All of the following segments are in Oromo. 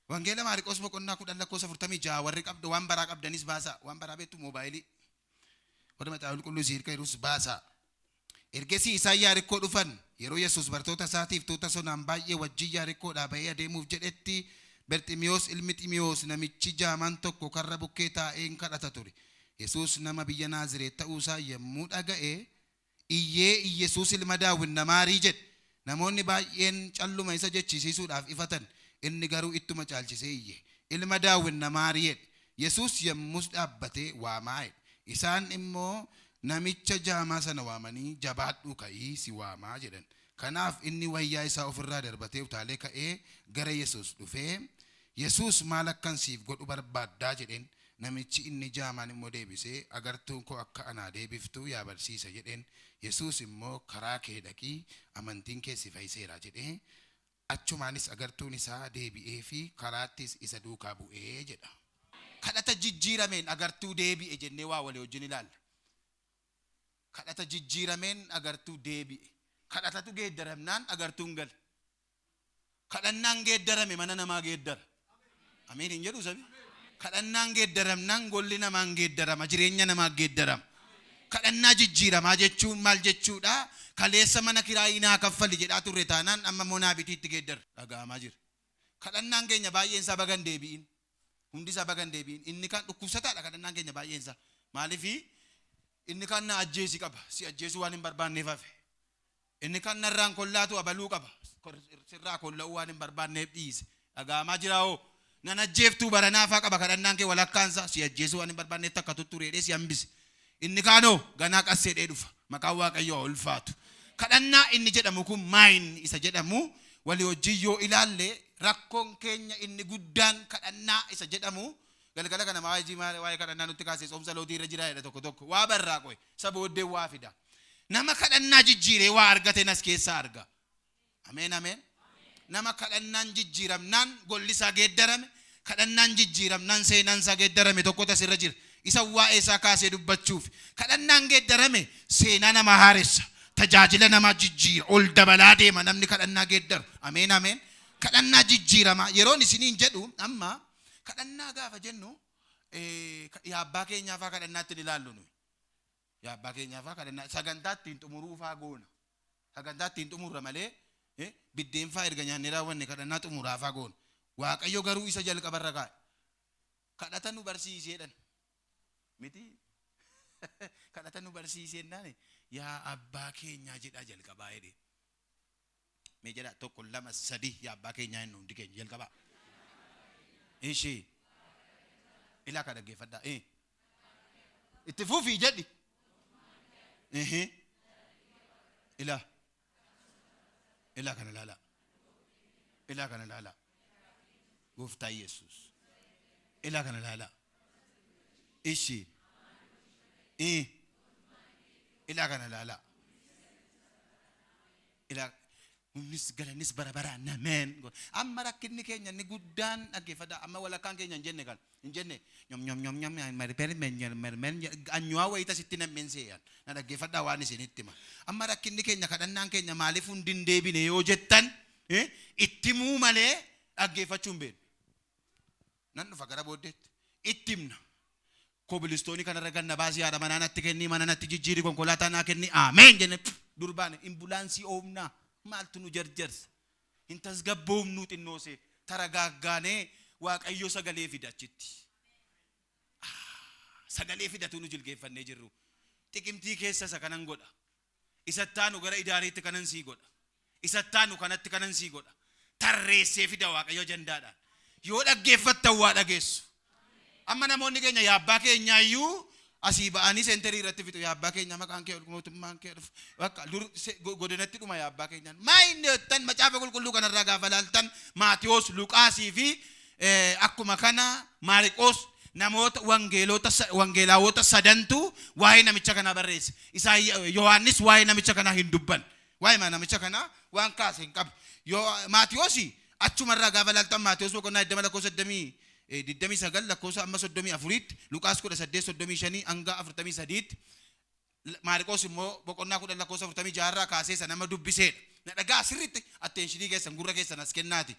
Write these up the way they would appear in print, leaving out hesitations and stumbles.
Wangeela Maariqoos boqonnaa 10 lakkoofsa 46 warri qabdu waan baraa qabdanis baasaa. Waan baraa beektu moobaayilii. Warri macaafa qulqulluu isii hirka jirus baasaa. Ergasii isaan Yaarikkoo dhufan. Yeroo Yesuus bartoota isaatiif tuuta sonaan baay'ee wajjin Yaarikkoodhaa ba'ee adeemuuf jedhetti, Berximiyoos ilmi Ximiyoos namichi jaamaan tokko karra bukkee taa'ee in kadhata ture. Yesuus nama biyya Naazireet ta'uu isaa yommuu dhaga'e, iyyee, Iyyesuus ilma Daawit na maari! jedhe. Namoonni baay'een calluma isa jechisiisuudhaaf ifatan, inni garuu ittuma caalchisee iyye, Ilma Daawit na maari! jedhe. Yesuus yommus dhaabbatee, Waamaa! jedhe. Isaan immoo namicha jaamaa sana waamanii, Jabaadhuu ka'i, si waamaa jedhan. Kanaaf inni wayyaa isaa of irraa darbatee utaalee ka'ee gara Yesuus dhufee, Yesuus, Maal akkan siif godhu barbaaddaa? jedheen. Namichi inni jaamaan immoo deebisee, Agartuun koo akka anaa deebiftu yaa barsiisa jedheen. Yesuus immoo, Karaa kee dhaqi, amantiin kee si fayiseera jedhee. Achumaanis agartuun isaa deebi'eefii karaattis isa duukaa bu'e jedha. Kadhata jijjiirameen agartuu deebi'e jennee waa walii wajjin ilaalla. Kadhata jijjiirameen agartuu deebi'e. Kadhatatu geeddaramnaan agartuun gale. Kadhannaan geeddarame mana namaa geeddara. Ameen hin jedhuu sabi? Kadhannaan geeddaramnaan golli namaan geeddarama, jireenya namaa geeddarama. Kadhannaa jijjiiramaa jechuun maal jechuudha? Kaleessa mana kiraayii naa kaffali jedhaa turre taanaan amma immoo naa bitiitti geeddarra. Dhaga'amaa jira. Kadhannaan keenya baay'een isaa baga hin deebi'in. Hundi isaa baga hin deebi'in. Inni kaan dhukkubsataadha kadhannaan keenya baay'een isaa. Maaliif inni kaan na ajjeesi qaba. Si ajjeesuu waan hin barbaanneef hafe. Inni kan narraan kollaatu abaluu qaba. Sirraa kolla'uu waan hin barbaanneef dhiise. Dhaga'amaa jiraa hoo? Nan ajjeeftuu baranaafaa qaba kadhannaan kee walakkaan isaa si ajjeesuu waan hin barbaanneef takka tuttureedhee si hambise. Inni kaanoo ganaa qasseedhee dhufa. Maqaan Waaqayyoo haa ulfaatu. Kadhannaa inni jedhamu kun maayin isa jedhamu walii wajjin yoo ilaalle, rakkoon keenya inni guddaan kadhannaa isa jedhamu galgala kana waa'ee kadhannaa nutti kaasee tsoomsa lootii irra jira jedha tokko tokko. Waa barraa qoy. Isa booddee waa fida. Nama kadhannaa jijjiiree waa argateen as keessaa arga. Ameen ameen. Nama kadhannaan jijjiiramnaan golli isaa geeddarame, kadhannaan jijjiiramnaan seenaan isaa geeddarame tokkotu asirra jira. Isa waa'ee isaa kaasee dubbachuuf. Kadhannaan geeddarame seenaa namaa haaressa. Tajaajila namaa jijjiira. Ol dabalaa deema namni kadhannaa geeddaru. Ameen ameen. Kadhannaa jijjiiramaa yeroon isiniin jedhu, amma kadhannaa gaafa jennu yaa abbaa keenyaa faa kadhannaatti hin ilaallu nuyi. Yaa abbaa keenyaa faa kadhannaa sagantaa ittiin xumuruu faa goona. Sagantaa ittiin xumurra malee biddeen faa erga nyaannee raawwanne kadhannaa xumuraa faa goona. Waaqayyo garuu isa jalqabarra kaa'e. Kadhata nu barsiiseedhan. Miti? Kadhata nu barsiiseennaan yaa abbaa keenyaa jedhaa jalqabaa jedhee. Mee jedhaa, tokko, lama, sadii, yaa abbaa keenyaa jennu hundi keenya jalqabaa. Ishii. Ilaa ka dhaggeeffadhaa. Itti fufii jedhi. Ilaa. Ilaa kana ilaalaa. Ilaa kana ilaalaa. Gooftaa Yesuus. Ilaa kana ilaalaa. Ishii. Ilaa kana ilaalaa. Ilaa humnis galannis bara baraan ameen. Amma rakkinni keenya inni guddaan, dhaggeeffadhaa, amma walakkaan keenya hin jenne kan hin jenne nyom nyom nyom nyom mermer mermer mermer anyuwaa wayita sitti nam'een see'an na dhaggeeffadhaa waan isinitti hima. Amma rakkinni keenya, kadhannaan keenya maaliif hundi hin deebine yoo jettan, itti himuu malee dhaggeeffachuu hin beeknu. Nan dhufa gara booddeetti. Itti himna. Kobilistoonii kanarra ganna baasii, haadha manaa natti kenni, mana natti jijjiiri, konkolaataa naa kenni, ameen jenne durbaane imbulaansii oofnaa. Maaltu nu jarjarsa? Hin tasgabboofnuu, xinnoosee taragaaggaanee Waaqayyo sagalee fida achitti. Sagalee fidatu nu jilgeeffannee jirru. Xiqimtii keessa isa kanan godha. Isattaanu gara idaariitti kanan sii godha. Isattaanu kanatti kanan sii godha. Tarreessee fida Waaqayyo ajandaadhaan. Yoo dhaggeeffattan waa dhageessu. Amma namoonni keenya yaa abbaa keenyaa iyyuu asii ba'anii seenterii irratti fixu. Yaa abbaa keenya, maqaan kee, mootummaan kee dhufu. Bakka dur godinatti dhuma yaa abbaa keenyaan. Maa inni jettan, macaafa qulqulluu kanarraa gaafa laaltan, Maatiyoos, Luqaasii fi akkuma kana Maariqoos, namoota wangeelota wangeelaawota sadantu waa'ee namicha kanaa barreesse. Isaa Yohaannis waa'ee namicha kanaa hin dubban. Waa'ee namicha kanaa waan kaase hin qabu. Yoo Maatiyoos achumarraa gaafa laaltan, Maatiyoos boqonnaa 20 lakkoofsa 29 lakkoofsa amma 34tti, Luqaas 18 35 hanga 43tti, Maariqoos immoo boqonnaa 10 lakkoofsa 46 irraa kaasee isa nama dubbiseedha. Na dhagaa sirriitti, attentionii keessan, gurra keessan as kennaati.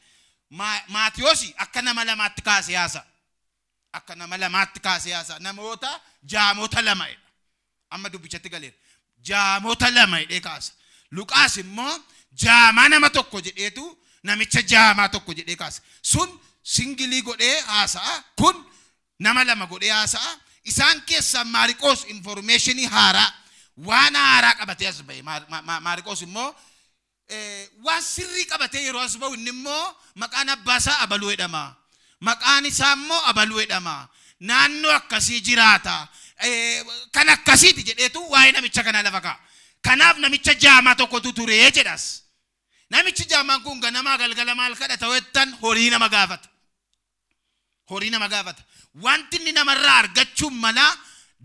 Maatiyoosi akka nama lamaatti kaasee haasa'a. Akka nama lamaatti kaasee haasa'a. Namoota jaamota lama jedha. Amma dubbichatti galeera. Jaamota lama jedhee kaasa. Luqaas immoo jaamaa nama tokko jedheetu namicha jaamaa tokko jedhee kaasa. Sun single godhee haasa'a. Kun nama lama godhee haasa'a. Isaan keessaa Maariqoos information haaraa, waan haaraa qabatee as ba'e. Maariqoos immoo waan sirrii qabatee yeroo as ba'u, inni immoo maqaan abbaa isaa abaluu jedhama. Maqaan isaa immoo abaluu jedhama. Naannoo akkasii jiraata. Kan akkasiiti jedheetu waa'ee namicha kanaa lafa kaa'a. Kanaaf namicha jaamaa tokkotu ture jedhas. Namichi jaamaan kun ganamaa galgala maal kadhata wettan, horii nama gaafata. Horii nama gaafata. Wanti inni namarraa argachuun mala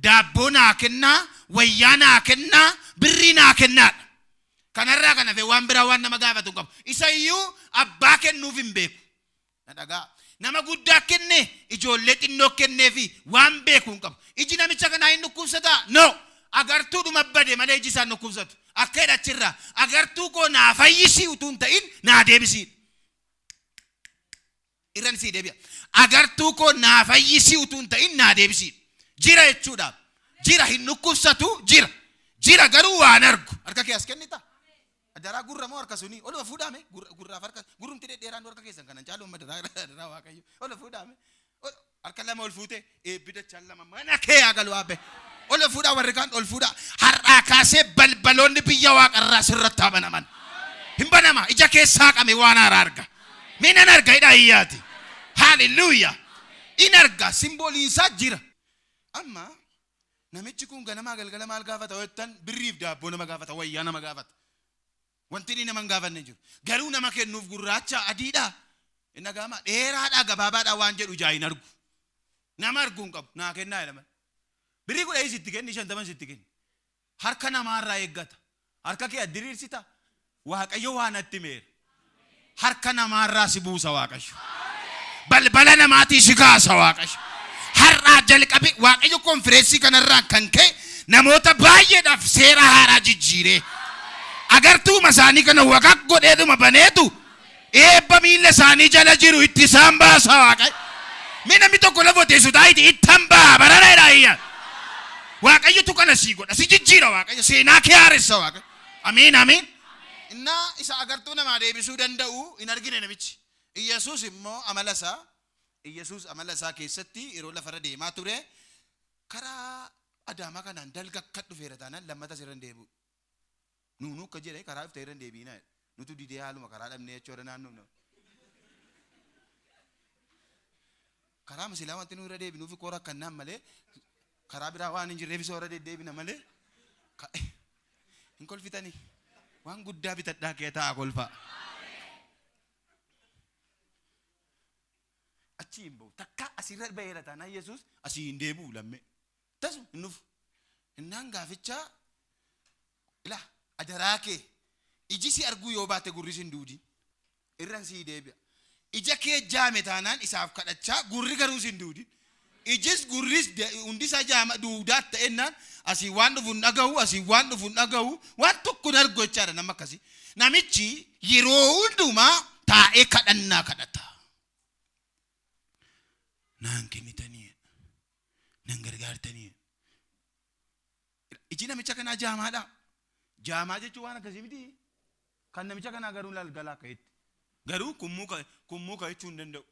daabboo naa kennaa, wayyaa naa kennaa, birrii naa kennaadha. Kanarraa kan hafe waan biraa waan nama gaafatu hin qabu. Isa iyyuu abbaa kennuuf hin beeku. Na dhagaa. Nama guddaa kenne, ijoollee xinnoo kennee fi waan beeku hin qabu. Iji namicha kanaa hin dhukkubsataa? No. Agartuudhuma bade malee iji isaan dhukkubsatu. Akka jedhachirraa agartuu koo naa fayyisii utuu hin ta'in naa deebisiidha. Irran sii deebi'a. Agartuu koo naa fayyisii utuu hin ta'in naa deebisiidha. Jira jechuudha. Jira, hin dhukkubsatu jira. Jira garuu waan argu. Harka kee as kennita? Adaraa gurra moo harka sunii? Oluma fuudhaame. Gurraaf harka gurrumti dhedheeraan harka keessan kanan caalu amma adaraa Waaqayyo. Oluma fuudhaame. Harka lama ol fuute, eebbi dachaan lama mana kee haa galu abbe. Ol fuudhaa, warri kaan ol fuudhaa. Har'aa kaasee balbaloonni biyya waaqarraa sirratti haa banaman. Hin banama, ija keessaa qame waan haaraa arga. Mee nan arga hidhaa iyyaati. Haaleluyyaa. In arga, simbooliinsaa jira. Amma namichi kun ganamaa galgala maal gaafata jettan, birriif daabboo nama gaafata, wayyaa nama gaafata. Wanti inni nama hin gaafanne hin jiru. Garuu nama kennuuf gurraacha, adiidha. Inni dhaga'ama dheeraadha, gabaabaadha waan jedhu ijaa hin argu. Nama arguu hin qabu. Naa kennaa jedhama. Birrii 10 sitti kenni, 50 sitti kenni. Harka namaarraa eeggata. Harka kee addiriirsita. Waaqayyo waan natti himeera. Harka namaarraa si buusa Waaqayyo. Balbala namaatii si kaasa Waaqayyo. Har'aa jalqabe Waaqayyo konfireensii kanarraan kan ka'e namoota baay'eedhaaf seera haaraa jijjiiree agartuuma isaanii kana waqaq godheedhuma baneetu eebba miilla isaanii jala jiru itti isaan baasa Waaqayyo. Mee namni tokko lafa teessu taa'iti ittan ba'a barana jedhaa iyyaa. Waaqayyotu kana sii godha, si jijjiira Waaqayyo, seenaa kee haaressa Waaqayyo. Amiin, amiin. Innaa isa agartuu namaa deebisuu danda'u hin argine namichi. Iyyasuus immoo amala isaa, Iyyasuus amala isaa keessatti yeroo lafarra deemaa ture, karaa Adaamaa kanaan dalga akka dhufeera taanaan lammata asirra hin deebi'u. Nuunuu akka jedhe karaa dhufte irra hin deebi'inaa jedhe. Nutu didee haaluma karaa dhabnee jechuudha naannoo. Karaa masilaa wanti nu irra deebinuuf koo rakkannaan malee karaa biraa waan hin jirreef isa irra deddeebina malee hin kolfitanii. Waan guddaa bitadhaa kee ta'a kolfaa. Achi hin ba'u. Takka asirra ba'eera taanaan Yesuus asii hin deebi'u lammee. Tasu hin dhufu. Innaan gaaficha ilaa adaraa kee, iji si arguu yoo baate gurri si hin duudin. Irran sii deebi'a. Ija kee jaame taanaan isaaf kadhachaa gurri garuu si hin duudin. Ijis gurris hundi isaa jaama duudaa ta'ennaan asii waan dhufu hin dhagahu, asii waan dhufu hin dhagahu, waan tokko hin argu jechaadha nama akkasii. Namichi yeroo hundumaa taa'ee kadhannaa kadhata. Naan kennitanii, nan gargaartanii. Iji namicha kanaa jaamaadha. Jaamaa jechuun waan akkasii miti. Kan namicha kanaa garuu lalgalaa akka itti. Garuu kun muka jechuu hin danda'u.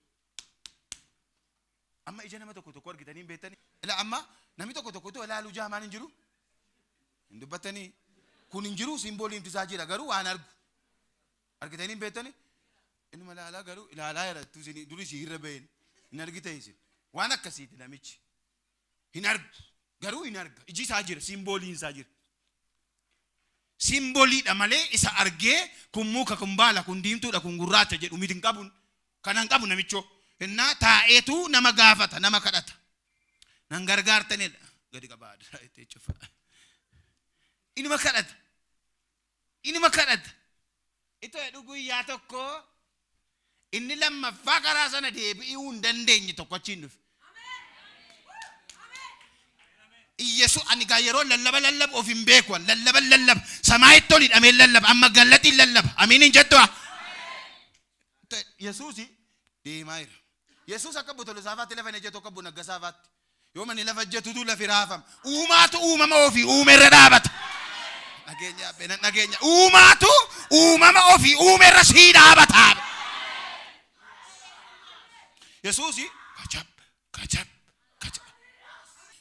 Amma ija nama tokko tokko argitanii hin beektanii. Ila amma namni tokko tokkotu ilaaluu jaamaan hin jiru. Hin dubbattanii. Kun hin jiru, simbooliin isaa jira garuu waan argu. Argitanii hin beektanii. Inuma ilaalaa garuu ilaalaa jira isin duri si irra baheen hin argite isin. Waan akkasiiti, namichi. Hin argu garuu hin arga, iji isaa jira, simbooliin isaa jira. Simbooliidha malee isa argee kun muka, kun baala, kun diimtuudha, kun gurraacha jedhu miti, hin qabu. Kana hin qabu namichoo. Innaa taa'eetu nama gaafata, nama kadhata. Nan gargaartanidha. Gadi qabaa itti cufa. Inuma kadhata. Inuma kadhata. Itoo jedhu guyyaa tokko inni lammaffaa karaa sana deebi'uu hin dandeenye tokko achiin dhufe. Iyyesu ani gaa yeroo lallaba lallabu of hin beeku, ani lallaba lallaba samaayitti ol hidhamee lallaba, amma gallatiin lallaba. Amiin hin jettu. Yesuusi Deemaa jira. Yesuus akka obbo Tolosaa faatti lafa hin ejjetu, akka obbo Naggasaa faatti. Yoo manni lafa ejjetutu lafi raafama. Uumaatu uumama ofii uume irra dhaabata. Dhageenya abbee nan dhageenya. Uumaatu uumama ofii uume irra sii dhaabata. Yesuusi kachap kachap kachap.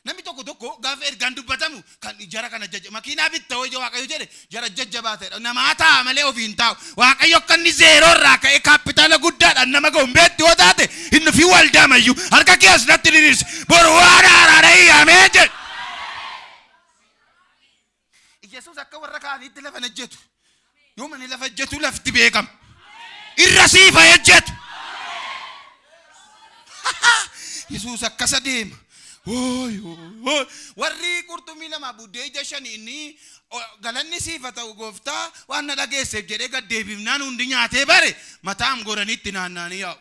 Namni tokko tokko gaafa ergaan dubbatamu kan jara kana jajja makiinaa bitta hoo ija Waaqayyo jedhe jara jajjabaa ta'edha. Namaa taa'a malee ofii hin taa'u. Waaqayyo akka inni zeeroo irraa ka'ee kaappitaala guddaadhaan nama ga'u hin beektu yoo taate hin dhufin waldaa mayyuu harka kee as natti diriirsi. Boru waan haaraadha hiyyamee jedhe. Yesuus akka warra kaaniitti lafa hin ejjetu. Yoo manni lafa ejjetu lafti beekama. Irra siifa ejjetu. Yesuus akkasa deema. Hooy, hooy, hooy. Warri qurxummii lama buddee ija shani inni galanni siifa ta'u gooftaa waan na dhageesseef jedhee gad deebifnaan hundi nyaatee bare mataam goranii itti naannaanii yaa'u.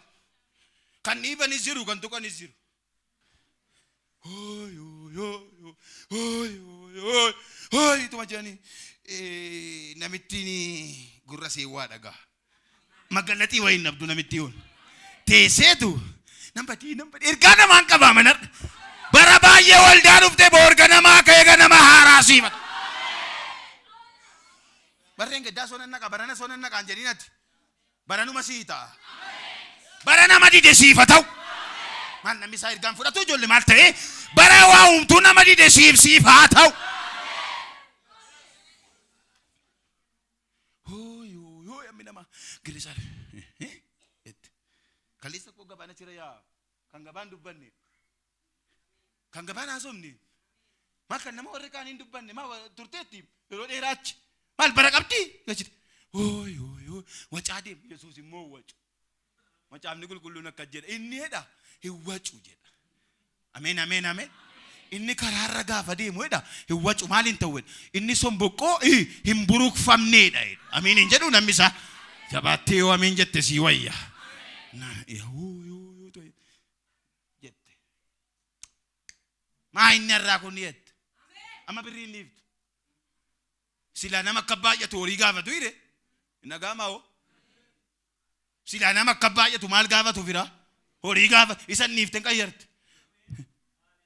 Kan dhiibanis jiru kan tuqanis jiru. Hooy, hooy, hooy, hooy, hooy, hooy, hooy, ituma jedhanii namittiin gurra ishee waa dhagaa. Magalaxii wayii hin dhabdu namittii kun. Teesseetu nan badii nan badii ergaa namaan qabaa manarra. Bara baay'ee waldaa dhuftee boorga namaa ka'ee ganama haaraa siifata. Barreen gaddaa soo nan naqa barana soo nan naqaan jedhiin ati. Baranuma sii ta'a. Bara nama dide siif haa ta'u. Maal namni isaa ergaan fudhatu ijoollee maal ta'e bara waa humtuu nama dide siif siif haa ta'u. Hooy hooy hooy ammi nama girrisaa jette. Kaleessa koo gabaan achirra yaa kan gabaan dubbanne kan gabaan haasofne maal kan nama warri kaan hin dubbanne maal turteetti yeroo dheeraa achi maal bara qabdi jechite. Hooy hooy hooy wacaa deemu Yesuus immoo wacu. Macaafni qulqulluun akkas jedha inni jedha hin wacu jedha. Ameen ameen ameen. Inni karaarra gaafa deemu jedha hin wacu maal hin ta'u jedha. Inni somboqqoo hin burukfamneedha jedha. Ameen hin jedhu namni isaa jabaattee yoo ameen jette sii wayya. Na yoo yoo yoo ta'e jette. Maa inni irraa kun jette. Amma birrii hin dhiiftu. Silaa nama akka baay'atu horii gaafatu hire. Hin dhaga'amaa hoo? Silaa nama akka baay'atu maal gaafatu fira? Horii gaafa isa niifte hin qayyarte.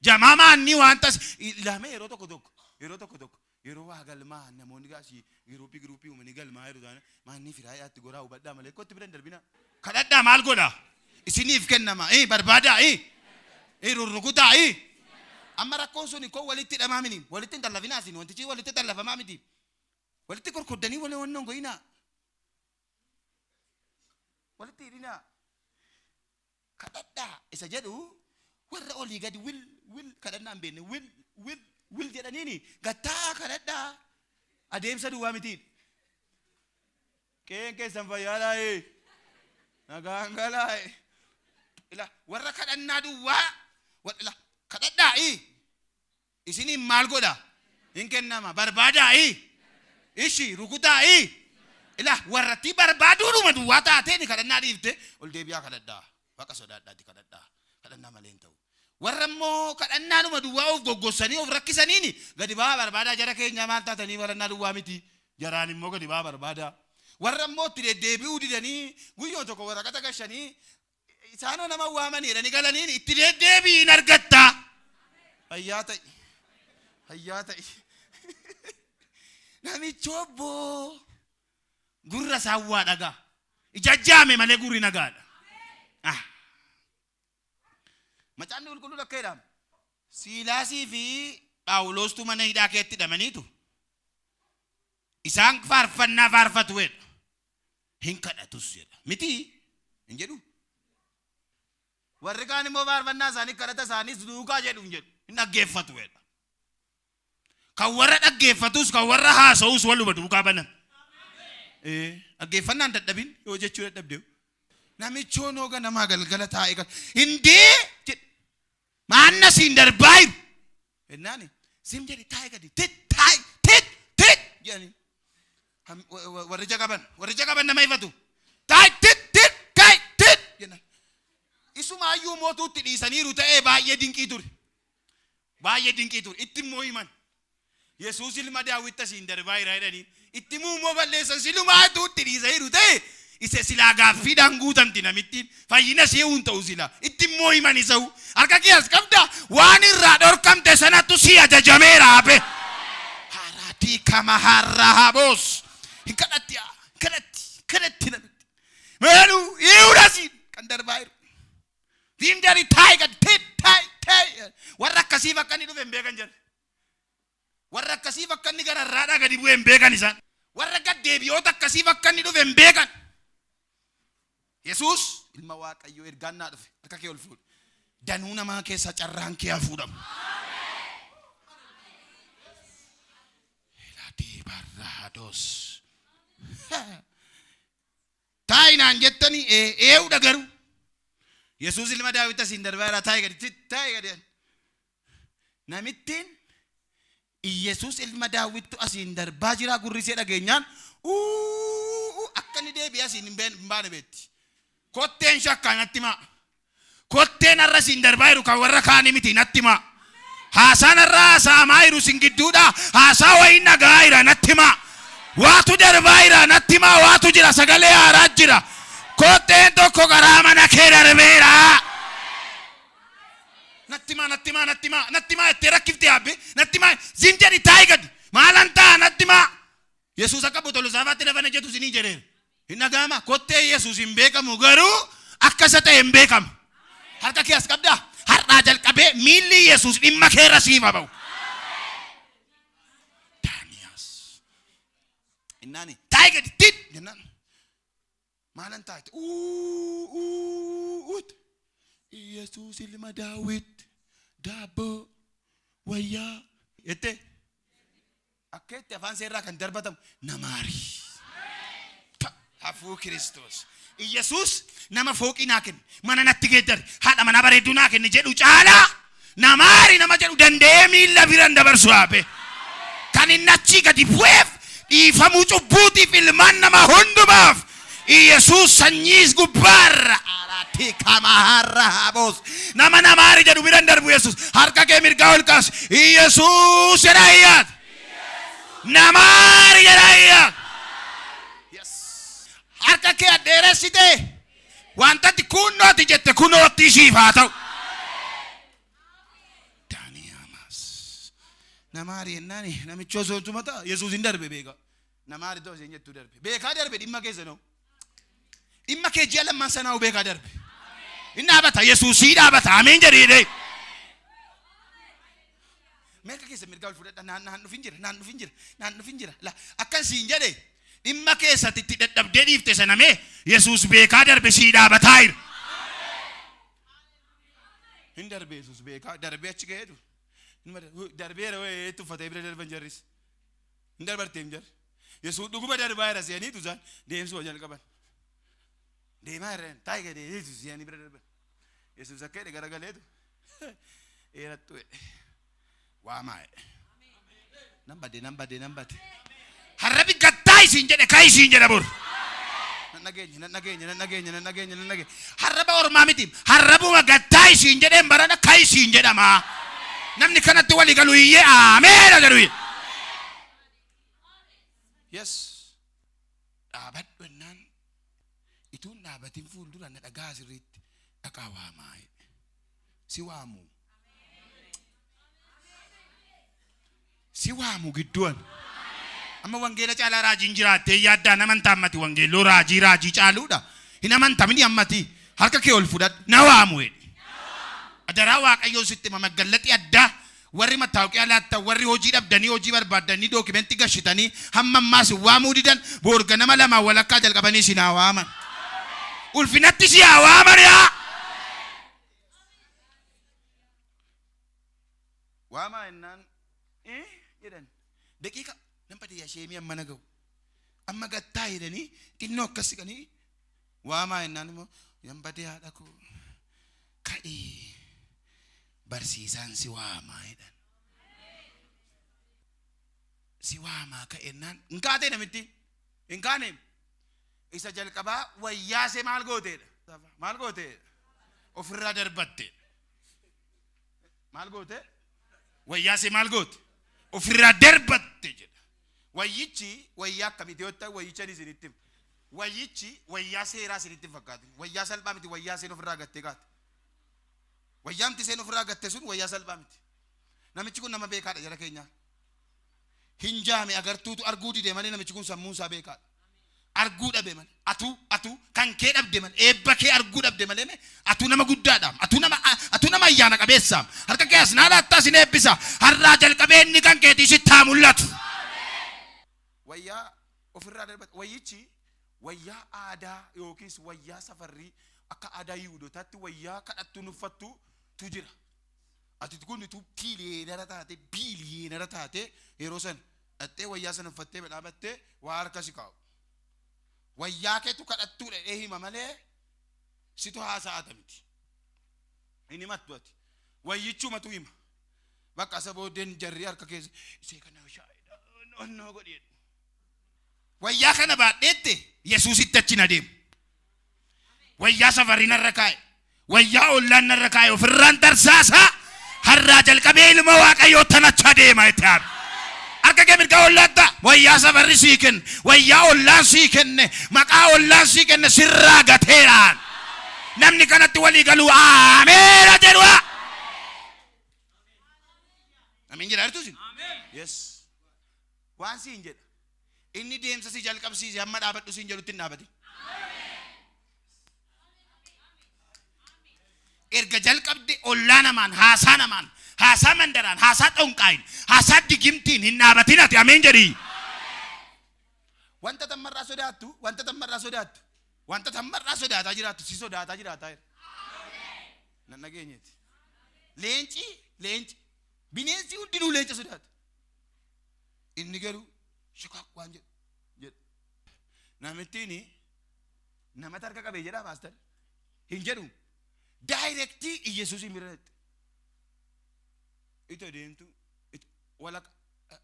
Jamaa maanni waan tas ilaamee yeroo tokko tokko yeroo tokko tokko yeroo waa galmaa namoonni gaasii giruuppii giruuppii uumanii galmaa yeroo ta'an maanni firaa yaatti goraa hubadhaa malee kootti bira hin darbinaa. Kadhadhaa maal godha? Isiniif kennama. Barbaadaa. Rurrukutaa. Amma rakkoon sun koo walitti hidhamaa miti. Walitti hin tallafinaa isin wantichi walitti tallafamaa miti. Walitti korkoddanii wali wannoon goyinaa. Walitti hidhinaa. Kadhadhaa isa jedhu warra olii gadi wil wil kadhannaa hin beekne wil wil wil jedhaniini gattaa kadhadhaa adeemsa duwwaa miti. Qe'een keessan fayyaadhaa nagaan galaa ila warra kadhannaa duwwaa ila kadhadhaa isiniin maal godha hin kennama barbaadaa ishi rukutaa ila warratti barbaaduudhuma duwwaa taateen kadhannaa dhiifte ol deebi'aa kadhadhaa waaqa sodaadhaati kadhadhaa kadhannaa malee hin ta'u. Warra immoo kadhannaadhuma duwwaa of goggossanii of rakkisaniini gadi ba'aa barbaadaa jara keenya maal taatanii kadhannaa duwwaa miti jaraan immoo gadi ba'aa barbaadaa. Warra immoo itti deddeebi'uu didanii guyyoo tokko waraqata gashanii isaanoo nama waamanii jedhanii galaniin itti deddeebi'iin argatta. Fayyaa ta'i. Fayyaa ta'i. Namichi obboo gurra isaa waa dhagaa. Ija jaame malee gurri nagaadha. Ah. Macaafni qulqulluun akka jedhamu. Siilaasii fi Phaawuloostuu mana hidhaa keetti hidhamaniitu isaan faarfannaa faarfatu jedha. Hin kadhatus jedha. Miti hin jedhu. Warri kaan immoo faarfannaa isaanii kadhata isaaniis duukaa jedhu hin jedhu. Hin dhaggeeffatu jedha. Kan warra dhaggeeffatus kan warra haasa'us waluma duukaa banan. Dhaggeeffannaan dadhabin yoo jechuu dadhabde. Namichoon hooga namaa galgala taa'ee gal. Hindee jedhe. Maanna siin darbaa jiru. Jennaani sim jedhe taa'e gadi tit taa'e tit tit jedhani. Warri ija qaban warri ija qaban nama ifatu. Taa'e tit tit taa'e tit jenna. Isumaayyuu mootuutti dhiisaniiru ta'ee baay'ee dinqii ture. Baay'ee dinqii ture. Itti immoo himan. Yesuus ilma Daawit asiin darbaa jira jedhanii. Itti himuu immoo balleessan silumaatu itti dhiisaniiru ta'e Isa silaa gaaffiidhaan guutamti namittiin. Fayyina ishee hin ta'u silaa. Itti immoo himan isa'u. Harka kee as qabda. Waan irraa dhorkamte sanattu si ajajameera hafe. Haratii kama harrahaboos. Hin kadhatti yaa. Hin kadhatti. Hin kadhatti namitti. Meelu Yihudaasiin kan darbaa jiru. Fiim jedhi taa'i gadi taa'i taa'i. Warra akkasiif akka inni dhufe hin beekan jedhe. Warra akkasiif akka inni gararraadhaa gadi bu'e hin beekan isaan. Warra gad deebi'oota akkasiif akka inni dhufe hin beekan. Yesuus ilma Waaqayyoo ergaan naa dhufe harka kee ol fuudhi. Danuu namaa keessaa carraan kee haa fuudhamu. Ladii barraados. Taa'i naan jettanii ee'uudha garuu. Yesuus ilma Daawit asiin darbaa jira, taa'i gadi, taa'i gadi. Namittiin Iyesuus ilma Daawittu asiin darbaa jira gurri ishee dhageenyaan uuu akka inni deebi'ee asiin hin baane beetti. Kotteen shakkaa natti himaa. Kotteen har'a asiin darbaa jiru kan warra kaanii miti, natti himaa. Haasaan har'a haasa'amaa jiru isin gidduudha. Haasaa wayiin dhaga'aa jira, natti himaa. Waatu darbaa jira, natti himaa, waatu jira, sagalee haaraa jira. Kotteen tokko karaa mana kee darbeera. Natti himaa, natti himaa, natti himaa, natti himaa jettee rakkifte yaabbe, natti himaa, zim jedhi taa'i gadi. Maalan ta'a, natti himaa. Yesuus akka botolosaafaatti lafa na jedhu isinii jedheera. Hin dhaga'ama. Kottee Yesuus hin beekamu garuu akka isa ta'e hin beekamu. Harka kee as qabdaa. Har'aa jalqabee miilli Yesuus dhimma keerra siif haa ba'u. Daaniyaas. Innaani taa'i gadi tit jennaan. Maalan taa'e? Uu uu. Yesuus ilma Daawit, daabboo wayyaa jettee akka itti afaan seerraa kan darbatamu namaari. Hafuu Kiristoos. Iyesuus nama fooqii naa kenne, mana natti geeddare, haadha manaa bareedduu naa kenne jedhu caalaa namaari nama jedhu danda'ee miilla biran dabarsu haabe. Kan inni achii gadi bu'eef dhiifamuu cubbuutiif ilmaan namaa hundumaaf Iyesuus sanyiis gubbaarra. Araatti kamaharra haboos. Nama namaari jedhu biran darbu Yesuus. Harka kee mirgaa ol kaasi. Iyesuus jedhaa iyyaat. Namaari jedhaa iyyaat. Yes. Harka kee dheeressite wantatti kunnooti jette kunootti siif haa ta'u. Daaniyaamaas. Namaari jennaani namichi osoo tuma ta'a Yesuus hin darbe beeka. Namaari ta'u isheen jettuu darbe. Beekaa darbe dhimma keessa na'u. Dhimma kee ji'a lammaan sanaa beekaa darbe. Inni dhaabata, Yesuusii dhaabata. Ameen jedhee. Meeqa keessa mirgaa ol fudhadha, naan naan dhufin jira, naan dhufin jira, naan dhufin jira. La akkan siin jedhe dhimma keessatti itti dadhabdee dhiifte sana mee Yesuus beekaa darbe sii dhaabataa jira. Hin darbe Yesuus beekaa darbee achi ga'eetu. Darbeera wayii tuffatee bira darban jarris. Hin darbarteem jarri. Yesuus dhuguma darbaa jira se'aniitu isaan deemsuma jalqaban. Deemaa jirran taa'i gadi Yesuus se'anii bira darban. Yesuus akka jedhe garagaleetu dheerattu jedhe. Waamaa jedhe. Nan bade, nan bade, nan bade. Harrabi gattaa isiin jedhe ka isiin jedha bor. Nan dhageenya, nan dhageenya, nan dhageenya, nan dhageenya, nan dhageenya. Harraba ormaa miti. Harrabuma gattaa isiin jedheen barana ka isiin jedhama. Namni kanatti walii galu iyyee aameera jedhu. Yes. Dhaabadhu jennaan ituun dhaabatin fuuldura na dhagaa sirriitti dhaqaa waamaa jedhe. Si waamu. Si waamu gidduun. Amma wangeela caalaa raajiin jiraattee yaaddaan amantaa ammati wangeelloo raajii raajii caaluudha. Hin amantamini ammati harka kee ol fudhadhu na waamu jedhe. Adaraa Waaqayyoon sitti hima maggallaxii addaa warri mattaawqiyaa laattan, warri hojii dhabdanii hojii barbaaddanii dookimentii gashitanii hamma ammaa si waamuu didan, boor ganama lamaan walakkaa jalqabanii si haa waaman. Ulfinatti si haa waaman yaa. Waamaa jennaan jedhan daqiiqa nan bade yaa sheemii amma na ga'u. Amma gattaa jedhanii xinnoo akkas siqanii waamaa jennaan immoo nan bade haadha koo ka'ii barsiisaan si waamaa jedhan. Si waamaa ka'ennaan hin kaatee namitti hin kaane. Isa jalqabaa wayyaasee maal gooteedha? Maal gooteedha? Ofirraa darbatte. Maal goote? Wayyaasee maal goote? Ofirraa darbatte jedha. Wayyichi wayyaa akkamiiti yoo ta'u wayyicha isinitti hima. Wayyichi wayyaa seeraa isinitti hin fakkaatin. Wayyaa salphaa miti wayyaa isheen ofirraa gattee kaate. Wayyaamti isheen ofirraa gatte sun wayyaa salphaa miti. Namichi kun nama beekaadha jara keenyaa. Hin jaame agartuutu arguu dide malee namichi kun sammuun isaa beekaadha. Arguu dhabe malee atuu kan kee dhabde malee eebba kee arguu dhabde malee mee atuu nama guddaadha. Atuu nama ayyaana qabeessa. Harka kee as naa laattaa sin eebbisa. Har'aa jalqabee inni kan keetii sitti haa mul'atu. Wayyaa ofirraa darbate wayyichi wayyaa aadaa yookiis wayyaa safarrii akka aadaa Yihuudootaatti wayyaa kadhattuun uffattu tu jira. Ati kun utuu biiliyeenara taate biiliyeenara taate yeroo sana dhattee wayyaa sana uffattee dhaabattee waa harka si kaa'u. Wayyaa keetu kadhattuudha jedhee hima malee situ haasa'ata miti. Hin himattu ati. Wayyichumatu hima. Bakka isa booddeen jarri harka keessa isee kana shaayidha onnoo godhi jedhu. Wayyaa kana baadheette Yesuusitti achi hin adeemu. Wayyaa safarri narra kaa'e, wayyaa ollaan narra kaa'e ofirraan tarsaasaa har'aa jalqabee ilma Waaqayyoo tan achi adeema itti haadha. Harka kee mirgaa ollaatti wayyaa safarri sii kenne, wayyaa ollaan sii kenne, maqaa ollaan sii kenne sirraa gateeraan. Namni kanatti walii galuu ameera jedhu. Amiin jedhaa jirtu isin? Yes. Waan siin jedha. Inni deemsa si jalqabsiise hamma dhaabadhu siin jedhutti hin dhaabatin. Erga jalqabde ollaa namaan, haasaa namaan, haasaa mandaraan, haasaa xonqaayin, haasaa digimtiin hin dhaabatin ati ameen jedhii. Wanta tammarraa sodaattu, wanta tammarraa sodaattu, wanta tammarraa sodaataa jiraattu si sodaataa jiraataa jira. Nan dhageenyeeti. Leenci, leenci, bineensi hundinuu leenca sodaata. Inni garuu shakaak waan jedhu jedha. Namittiin namatti harka qabee jedhaa paastar hin jedhu. Daayirektii Iyyasuusiin bira dhaqxe. Ito deemtu walaka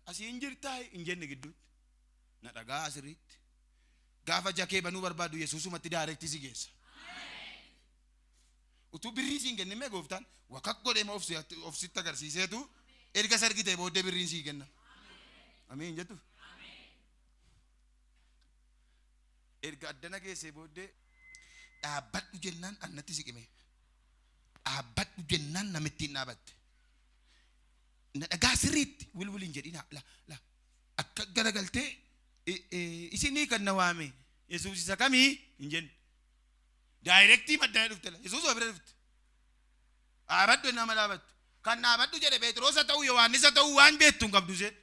asii hin jirtaa hin jenne gidduutti. Na dhagaa asirriitti. Gaafa jakee banuu barbaadu Yesuusumatti daayirektii si geessa. Utuu birrii siin kennin mee gooftaan wakak godhee ma of sitti agarsiiseetu erga isa argitee booddee birriin sii kenna. Amiin jettu. Erga addana geessee booddee dhaabbadhu jennaan annatti siqime. Dhaabbadhu jennaan namittiin dhaabatte. Na dhagaa sirriitti wilwil hin jedhina la la akka garagaltee isinii kan na waame Yesuus isa kamii hin jenne. Daayirektii maddana dhufte la. Yesuus bira dhufte. Dhaabadhu nama dhaabattu. Kan dhaabadhu jedhe Phexros haa ta'u Yohaannis haa ta'u waan beektu hin qabdu isheen.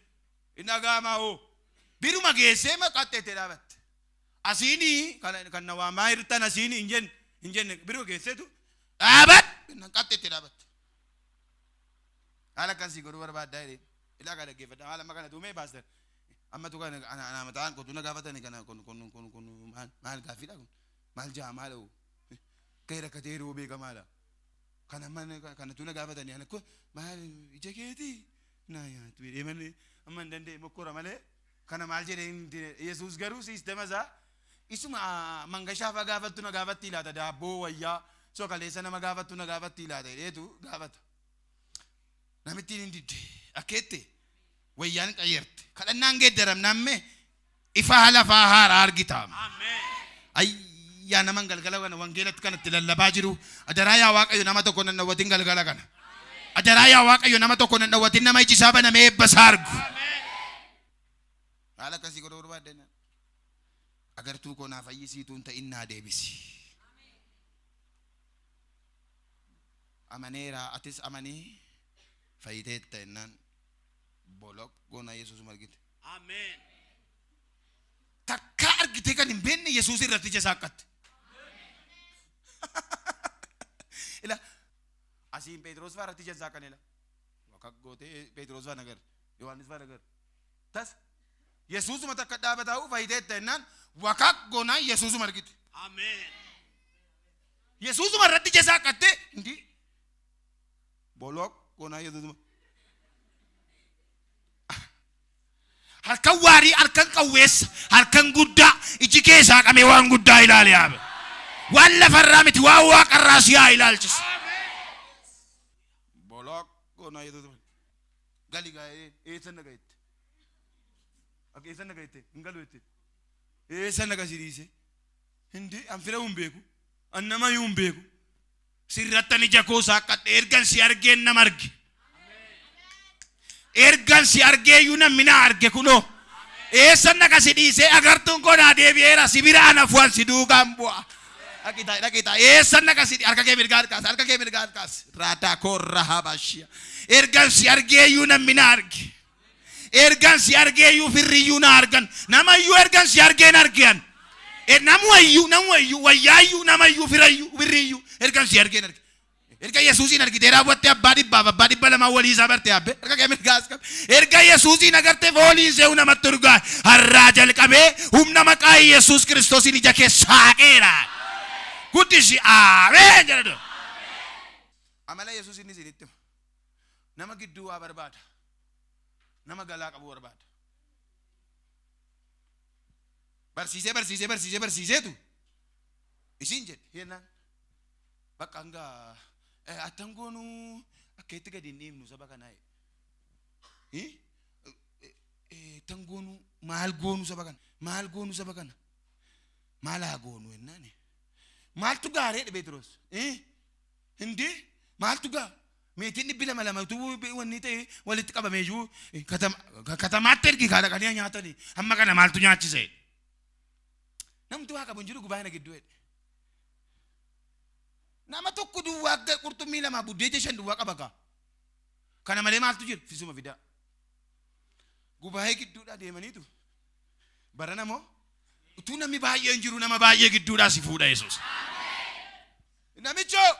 Hin dhaga'amaa hoo. Biruma geessee maqaxxeettee dhaabatte. Asiinii kan na waamaa jirtan asiinii hin jenne hin jenne biruma geesseetu dhaabadhu jennaan qaxxeettee dhaabatte. Haala akkasii godhuu barbaaddaa jedheen. Ilaa kaa dhaggeeffadha haala amma kana tuumee paaster. Amma tu kana ana mataan kotu na gaafatani kana kun kun kun kun maal maal gaaffiidha kun. Maal ja'a maal hoo akka rakkatee yeroo beekamaadha. Kana mana kana tu na gaafatani ana ko maal ija keetii na nyaatu jedhee malee amma hin danda'e mokkora malee kana maal jedhee hin Yesuus garuu siistema isaa isuma mangashaa fa'aa gaafattu na gaafatti laata daabboo wayyaa sokaleessa nama gaafattu na gaafatti laata jedheetu gaafata. Namittiin hin didde akkeette wayyaan qayyarte kadhannaan geeddaramnaan mee ifa lafaa haaraa argita. Ayyaa naman galgala kana wangeelatti kanatti lallabaa jiru. Adaraa yaa Waaqayyo nama tokko nan dhawwatin galgala kana. Adaraa yaa Waaqayyo nama tokko nan dhawwatin nama iji isaa banamee eebba isaa argu. Haala akkasii godhuu barbaadde agartuu koo naa fayyisiituu hin ta'in naa deebisi. Amaneera atis amanii fayyiteetta jennaan bolok goona Yesuusuma argite. Ameen. Takkaa argitee kan hin beekne Yesuus irratti ija saaqqatte. Ila asiin Phexros fa'aa irratti ija saaqan ila. Wakak gootee Phexros fa'aa nagar Yohaannis fa'aa nagar. Tas Yesuusuma takka dhaabataa'uu fayyiteetta jennaan wakak goonaan Yesuusuma argite. Ameen. Yesuusuma irratti ija saaqqatte hindi bolok goonaan Yesuusuma. Harkan waarii, harkan qawweessa, harkan guddaa, iji kee saaqamee waan guddaa ilaali yaabe. Waan lafarraa miti, waan waaqarraa si haa ilaalchisu. Bolok goonaa Yesuusuma. Gali gaa'ee eessa naga jette? Akka eessa naga jette? Hin galu jette. Eessa naga si dhiise? Hindi an fira hin beeku. An nama iyyuu hin beeku. Sirrattan ija koo saaqqadhe ergan si argeen nama arge. Ergan si argeeyyuu namni na arge kunoo. Eessan dhaqa si dhiisee agartuun koo naa deebi'eera si bira ana fu'an si duukaan bu'a. Dhaqi taa'i dhaqi taa'i eessan dhaqa si harka kee mirgaa harkaas harka kee mirgaa harkaas raadaa koo rahabashiya. Ergan si argeeyyuu namni na arge. Ergan si argeeyyuu firriyyuu na argan. Namayyuu ergan si argeen argean. Namumayyuu namumayyuu wayyaayyuu namayyuu firayyuu firriyyuu ergan si argeen arge. Erga Yesuusiin argitee raawwattee abbaa dhibbaaf abbaa 200 walii isaa barte abbe harka kee mirgaas qabe. Erga Yesuusiin agartee fooliin se'u namatti urgaa har'aa jalqabee humna maqaa Yesuus Kiristoosiin ija kee saaqeera. Guddisi ameen jedha. Amala Yesuus inni isinitti hima. Nama gidduu waa barbaada. Nama galaa qabu barbaada. Barsiisee barsiisee barsiisee barsiiseetu isin jedhe jennaan. Bakka hanga attan goonuu akka itti gadi hin dhiibnu saba kanaa jedhe. Attan goonuu maal goonuu saba kana maal goonuu saba kana maal haa goonu jennaan. Maaltu gaaree Pheexiroos? Hindi maaltu gaa? Meetiin 200 lama utuu wanni ta'e walitti qabamee jiru katamaatti ergi kaa dhaqanii haa nyaatanii hamma kana maaltu nyaachise? Namtu waa qabu hin jiru gubaa'ina gidduu jedhe. Nama tokko duwwaa qurxummii lamaa buddeeja shan duwwaa qaba kaa. Kana malee maaltu jira? Fisuma fidaa. Gubaa'ee gidduudhaa deemaniitu barana moo utuu namni baay'een jiru nama baay'ee gidduudhaa si fuudha Yesuus. Namichoo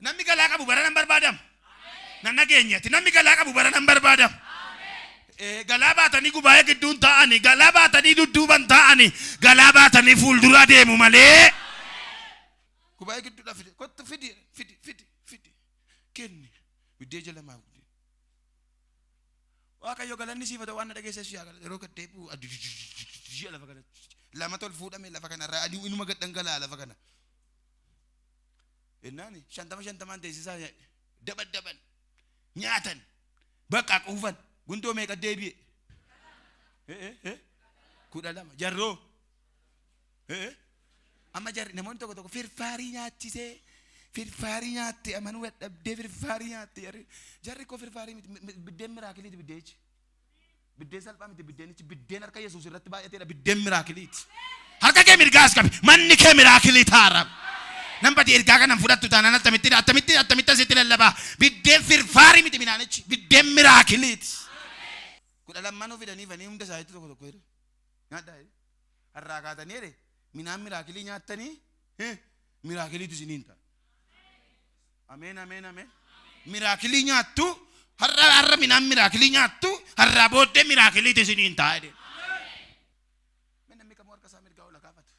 namni galaa qabu barana hin barbaadamu. Nan dhageenyati namni galaa qabu barana hin barbaadamu. Galaa baatanii gubaa'ee gidduun taa'anii galaa baatanii dudduuban taa'anii galaa baatanii fuuldura deemu malee. Gubaa'ee gidduudhaa fide kottu fidi fidi fidi fidi kenni biddeeja lamaaf guddi. Waaqayyo galanni siif haa ta'u waan na dhageesseef si haa galatu yeroo gad deebi'u adii lafa kana lama tol fuudhame lafa kanarraa adii inuma gad dhangala'a lafa kana. Jennaan shantama shantamaan teessisaa dabaddaban nyaatan bakka quufan gundoo meeqa deebi'e? 12 jarroo. Amma jarri namoonni tokko tokko firfaarii nyaachisee firfaarii nyaatte amanuu dadhabdee firfaarii nyaatte jarri jarri koo firfaarii miti biddeen miraakiliiti biddeechi. Biddeen salphaa miti biddeenichi biddeen harka Yesuus irratti baay'ateedha biddeen miraakiliiti. Harka kee mirgaas qabi manni kee miraakilii taara. Nan badi ergaa kanan fudhattu taanaan attamitti attamitti attamitti asitti lallabaa biddeen firfaarii miti midhaanichi biddeen miraakiliiti. Kudha lammanuu fidanii fanii hunda isaaniitti tokko tokko jedhe. Nyaadhaa jedhe. Har'aa kaatanii jedhe midhaan miraakilii nyaattanii miraakiliitu isiniin ta'a. Ameen ameen ameen. Miraakilii nyaattu har'a har'a midhaan miraakilii nyaattu har'aa booddee miraakiliitu isiniin ta'a jedhe. Mee namni kamuu harka isaa mirgaa ol haa kaafatu.